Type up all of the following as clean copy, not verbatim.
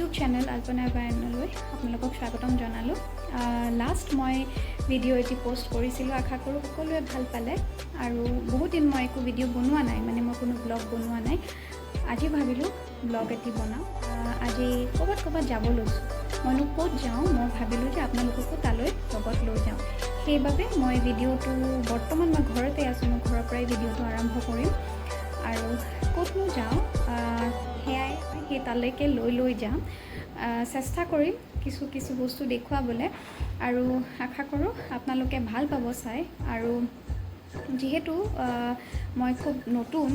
YouTube channel আল্পনা বায়নলৈ আপোনালোকক স্বাগতম জনালোঁ। লাষ্ট মই ভিডিঅ' এটি পষ্ট কৰিছিলোঁ, আশা কৰোঁ সকলোৱে ভাল পালে। আৰু বহুত দিন মই একো ভিডিঅ' বনোৱা নাই, মানে মই কোনো ব্লগ বনোৱা নাই। আজি ভাবিলোঁ ব্লগ এটি বনাওঁ। আজি ক'ৰবাত ক'ৰবাত যাব লৈছোঁ। মইনো ক'ত যাওঁ, মই ভাবিলোঁ যে আপোনালোককো তালৈ লগত লৈ যাওঁ। সেইবাবে মই ভিডিঅ'টো, বৰ্তমান মই ঘৰতে আছোঁ, মই ঘৰৰ পৰাই ভিডিঅ'টো আৰম্ভ কৰিম। আৰু ক'তনো যাওঁ, সেয়াই সেই তালৈকে লৈ লৈ যাম। চেষ্টা কৰিম কিছু কিছু বস্তু দেখুৱাবলৈ আৰু আশা কৰোঁ আপোনালোকে ভাল পাব চাই। আৰু যিহেতু মই খুব নতুন,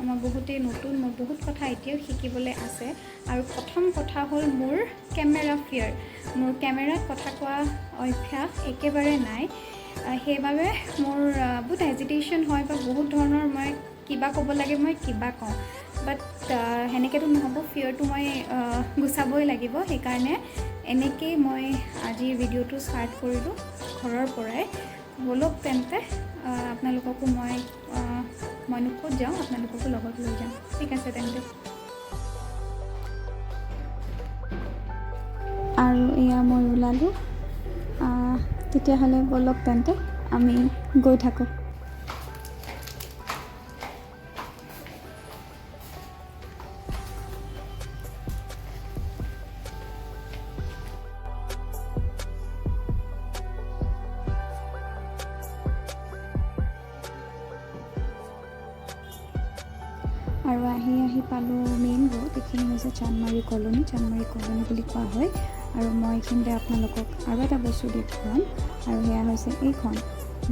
মই বহুতেই নতুন, মোৰ বহুত কথা এতিয়াও শিকিবলৈ আছে। আৰু প্ৰথম কথা হ'ল মোৰ কেমেৰা ফিয়াৰ। মোৰ কেমেৰাত কথা কোৱা অভ্যাস একেবাৰে নাই। সেইবাবে মোৰ বহুত হেজিটেশ্যন হয় বা বহুত ধৰণৰ মই কিবা ক'ব লাগে, মই কিবা কওঁ। বাট সেনেকৈতো নহ'ব, ফিয়াৰটো মই গুচাবই লাগিব। সেইকাৰণে এনেকেই মই আজিৰ ভিডিঅ'টো ষ্টাৰ্ট কৰিলোঁ ঘৰৰ পৰাই। ব'লক তেন্তে, আপোনালোককো মইনো ক'ত যাওঁ, আপোনালোককো লগত লৈ যাম। ঠিক আছে তেন্তে। আৰু এয়া মই ওলালোঁ। তেতিয়াহ'লে ব'লক তেন্তে, আমি গৈ থাকোঁ। আৰু আহি আহি পালোঁ মেইন ৰোড। এইখিনি হৈছে চান্দমাৰী কলনী, চান্দমাৰী কলনী বুলি কোৱা হয়। আৰু মই এইখিনিতে আপোনালোকক আৰু এটা বস্তু দেখুৱাম আৰু সেয়া হৈছে এইখন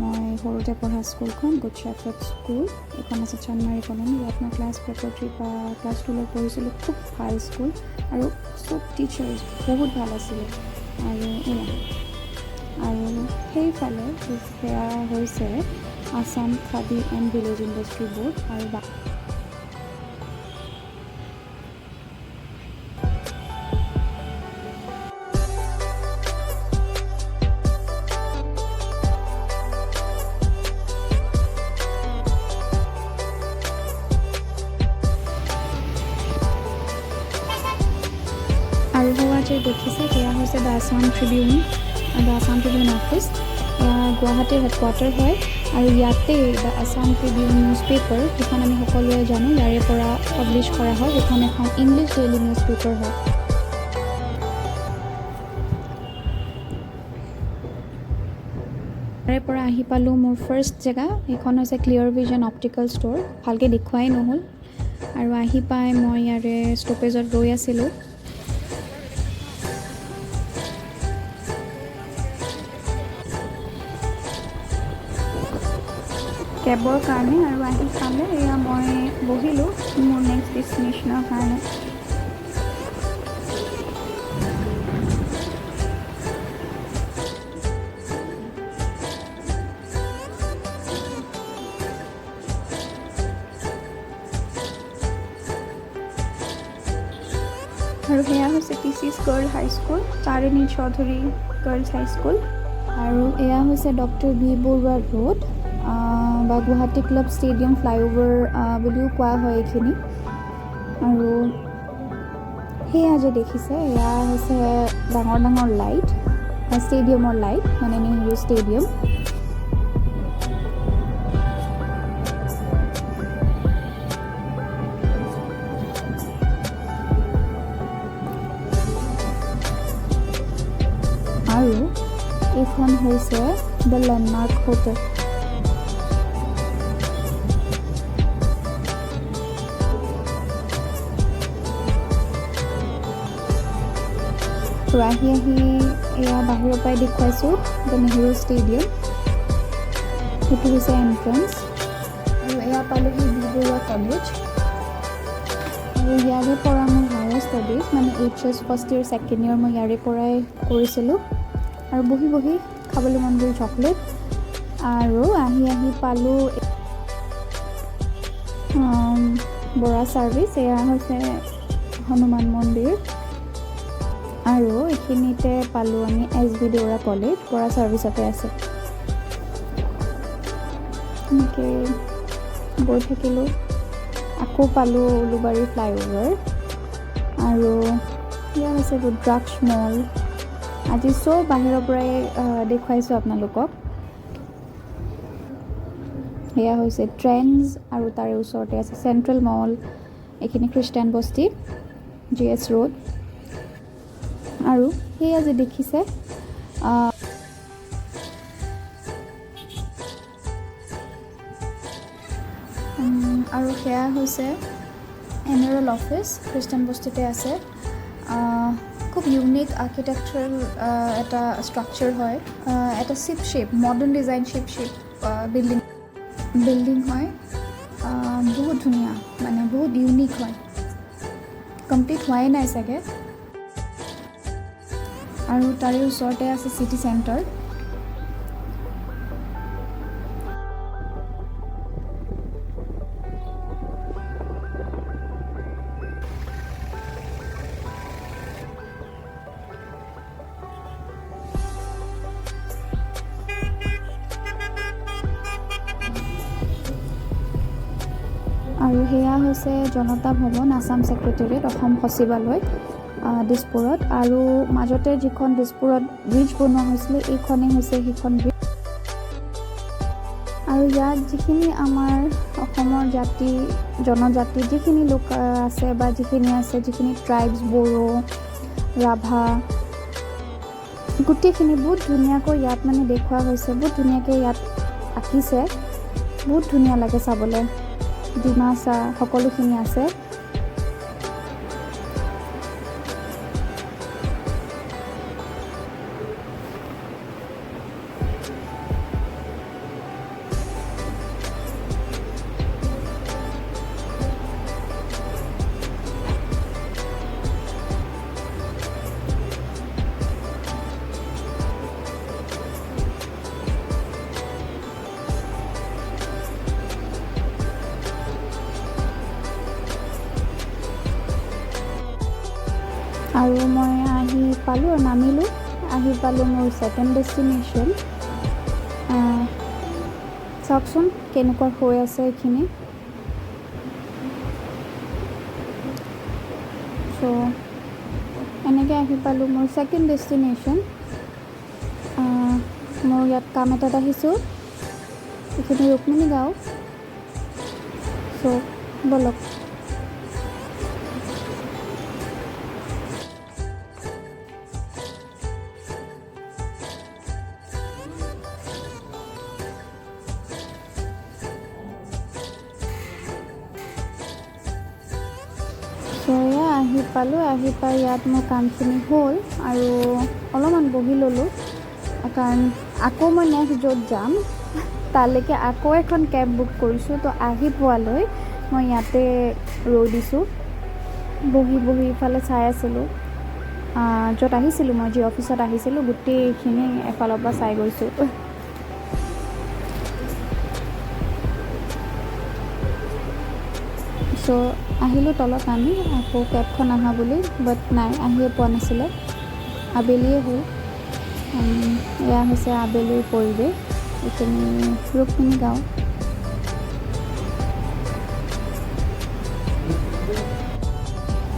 মই সৰুতে পঢ়া স্কুলখন, গুড শ্বেফাৰ্ড স্কুল। এইখন আছে চান্দমাৰী কলনী। ইয়াত মই ক্লাছ প্ৰিপেৰেটৰী বা ক্লাছ টুলৈ পঢ়িছিলোঁ। খুব ভাল স্কুল আৰু চব টিচাৰ্ছ বহুত ভাল আছিলে। আৰু এয়া, আৰু সেইফালে সেয়া হৈছে Assam khadi and village industry board. আৰু আৰু হোৱা যে দেখিছে, সেয়া হৈছে the Assam Tribune office. এয়া গুৱাহাটীৰ হেডকোৱাৰ্টাৰ হয় আৰু ইয়াতেই the Assam Tribune news paper, সেইখন আমি সকলোৱে জানো, ইয়াৰে পৰা পাব্লিছ কৰা হয়। সেইখন এখন ইংলিছ ডেইলি নিউজ পেপাৰ হয়। ইয়াৰে পৰা আহি পালোঁ মোৰ ফাৰ্ষ্ট জেগা। সেইখন হৈছে ক্লিয়াৰ ভিজন অপটিকেল ষ্ট'ৰ। ভালকৈ দেখুৱাই নহ'ল। আৰু আহি পাই মই ইয়াৰে ষ্টপেজত ৰৈ আছিলোঁ কেবৰ কাৰণে। আৰু আহি পালে, এয়া মই বহিলোঁ মোৰ নেক্সট ডেষ্টিনেশ্যনৰ কাৰণে। আৰু সেয়া হৈছে টি চিছ গাৰ্ল হাই স্কুল, তাৰিণী চৌধুৰী গাৰ্লছ হাই স্কুল। আৰু এয়া হৈছে ডক্টৰ বি বৰুৱা ৰোড বা গুৱাহাটী ক্লাব ষ্টেডিয়াম ফ্লাইঅভাৰ বুলিও কোৱা হয় এইখিনি। আৰু সেয়া যে দেখিছে, এয়া হৈছে ডাঙৰ ডাঙৰ লাইট, ষ্টেডিয়ামৰ লাইট, মানে নেহেৰু ষ্টেডিয়াম। আৰু এইখন হৈছে the landmark hotel. তো আহি আহি এয়া বাহিৰৰ পৰাই দেখুৱাইছোঁ the Nehru stadium. সেইটো হৈছে এণ্ট্ৰেঞ্চ। আৰু এয়া পালোহি বি বৰুৱা কলেজ। আৰু ইয়াৰে পৰা মোৰ হায়াৰ ষ্টাডিজ, মানে HS first year, second year মই ইয়াৰে পৰাই কৰিছিলোঁ। আৰু বহি বহি খাবলৈ মন গ'ল চকলেট। আৰু আহি আহি পালোঁ বৰা ছাৰ্ভিচ। এয়া হৈছে হনুমান মন্দিৰ। আৰু এইখিনিতে পালোঁ আমি S B Deora college, Bora ছাৰ্ভিচতে আছে। এনেকৈ গৈ থাকিলোঁ, আকৌ পালোঁ উলুবাৰী ফ্লাইঅভাৰ। আৰু এয়া হৈছে ৰুদ্ৰাক্ষ মল। আজি চব বাহিৰৰ পৰাই দেখুৱাইছোঁ আপোনালোকক। এয়া হৈছে ট্ৰেণ্ডছ আৰু তাৰে ওচৰতে আছে চেণ্ট্ৰেল মল। এইখিনি খ্ৰীষ্টান বস্তি, জিএছ ৰোড। আৰু সেয়া যে দেখিছে, আৰু সেয়া হৈছে এমেৰেল অফিচ, খ্ৰীষ্টান বস্তিতে আছে। খুব ইউনিক আৰ্কিটেকচাৰেল এটা ষ্ট্ৰাকচাৰ হয়। এটা ship shape, modern design ship shape building হয়। বহুত ধুনীয়া, মানে বহুত ইউনিক হয়। কমপ্লিট হোৱাই নাই চাগে। আৰু তাৰে ওচৰতে আছে চিটি চেণ্টাৰ। আৰু সেয়া হৈছে জনতা ভৱন, আছাম ছেক্ৰেটেৰিয়েট, অসম সচিবালয়, দিছপুৰত। আৰু মাজতে যিখন দিছপুৰত ব্ৰিজ বনোৱা হৈছিলে, এইখনেই হৈছে সেইখন ব্ৰিজ। আৰু ইয়াত যিখিনি আমাৰ অসমৰ জাতি জনজাতি যিখিনি লোক আছে বা যিখিনি আছে, যিখিনি ট্ৰাইবছ, বড়ো, ৰাভা, গোটেইখিনি বহুত ধুনীয়াকৈ ইয়াত মানে দেখুওৱা হৈছে। বহুত ধুনীয়াকৈ ইয়াত আঁকিছে, বহুত ধুনীয়া লাগে চাবলৈ। ডিমাচা সকলোখিনি আছে। আৰু মই আহি পালোঁ আৰু নামিলোঁ, আহি পালোঁ মোৰ ছেকেণ্ড ডেষ্টিনেশ্যন। চাওকচোন কেনেকুৱা হৈ আছে এইখিনি। চ' এনেকৈ আহি পালোঁ মোৰ ছেকেণ্ড ডেষ্টিনেশ্যন। মোৰ ইয়াত কাম এটাত আহিছোঁ। এইখিনি ৰুক্মিণী গাঁও। চ' ব'লক। চ' এয়া আহি পালোঁ। আহি পাই ইয়াত মোৰ কামখিনি হ'ল আৰু অলপমান বহি ল'লোঁ, কাৰণ আকৌ মই নেক্সট য'ত যাম তালৈকে আকৌ এখন কেব বুক কৰিছোঁ। তো আহি পোৱালৈ মই ইয়াতে ৰৈ দিছোঁ, বহি বহি ইফালে চাই আছিলোঁ। য'ত আহিছিলোঁ মই, যি অফিচত আহিছিলোঁ, গোটেইখিনি এফালৰ পৰা চাই গৈছোঁ। চ' আহিলোঁ তলত নামি আকৌ কেবখন অহা বুলি, বাট নাই, আহিয়ে পোৱা নাছিলে, আবেলিয়ে হ'ল। এয়া হৈছে আবেলিৰ পৰিৱেশ। এইখিনি ৰুক্মিণী গাঁও।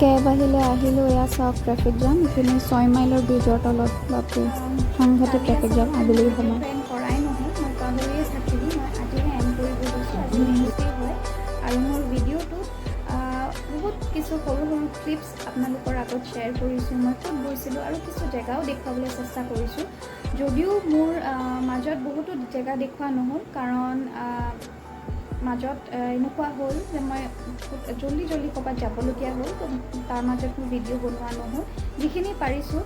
কেব আহিলে, আহিলোঁ। এয়া চাওক ট্ৰেফিক জাম এইখিনি 6 মাইলৰ ব্ৰিজৰ তলত। বাপৰে, সাংঘাতিক ট্ৰেফিক জাম আবেলিৰ সময়ত। কৰাই নহ'ল, মই পাহৰিয়ে থাকিলোঁ। মই আজিহে এণ্ড কৰিব লৈছোঁ। আজি নেক্সট ডে হয় আৰু মোৰ ভিডিঅ'টোত বহুত কিছু সৰু সৰু ক্লিপছ আপোনালোকৰ আগত শ্বেয়াৰ কৰিছোঁ, মই ক'ত গৈছিলোঁ আৰু কিছু জেগাও দেখুৱাবলৈ চেষ্টা কৰিছোঁ। যদিও মোৰ মাজত বহুতো জেগা দেখুওৱা নহ'ল, কাৰণ মাজত এনেকুৱা হ'ল যে মই খুব জল্দি জল্দি ক'ৰবাত যাবলগীয়া হ'ল। তো তাৰ মাজত মোৰ ভিডিঅ' বনোৱা নহ'ল। যিখিনি পাৰিছোঁ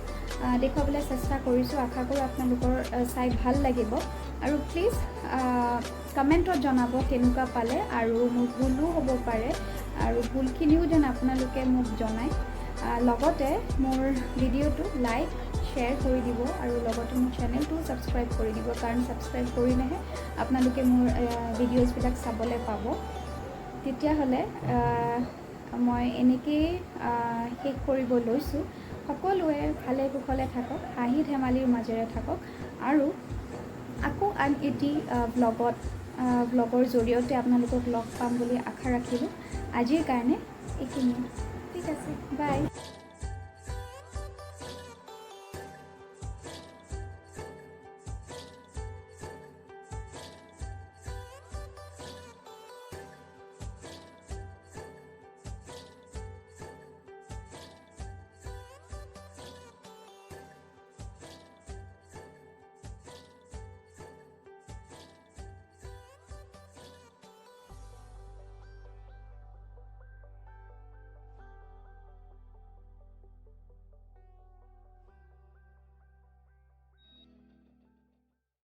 দেখুৱাবলৈ চেষ্টা কৰিছোঁ। আশা কৰোঁ আপোনালোকৰ চাই ভাল লাগিব আৰু প্লিজ কমেণ্টত জনাব কেনেকুৱা পালে। আৰু মোৰ ভুলো হ'ব পাৰে আৰু ভুলখিনিও যেন আপোনালোকে মোক জনায়। লগতে মোৰ ভিডিঅ'টো লাইক, শ্বেয়াৰ কৰি দিব আৰু লগতে মোৰ চেনেলটোও ছাবস্ক্ৰাইব কৰি দিব, কাৰণ ছাবস্ক্ৰাইব কৰিলেহে আপোনালোকে মোৰ ভিডিঅ'জবিলাক চাবলৈ পাব। তেতিয়াহ'লে মই এনেকেই শেষ কৰিব লৈছোঁ। সকলোৱে ভালে কুশলে থাকক, হাঁহি ধেমালিৰ মাজেৰে থাকক আৰু আকৌ আন এটি ভ্লগৰ জৰিয়তে আপোনালোকক লগ পাম বুলি আশা ৰাখিলোঁ। আজিৰ কাৰণে এইখিনিয়ে। ঠিক আছে, বাই।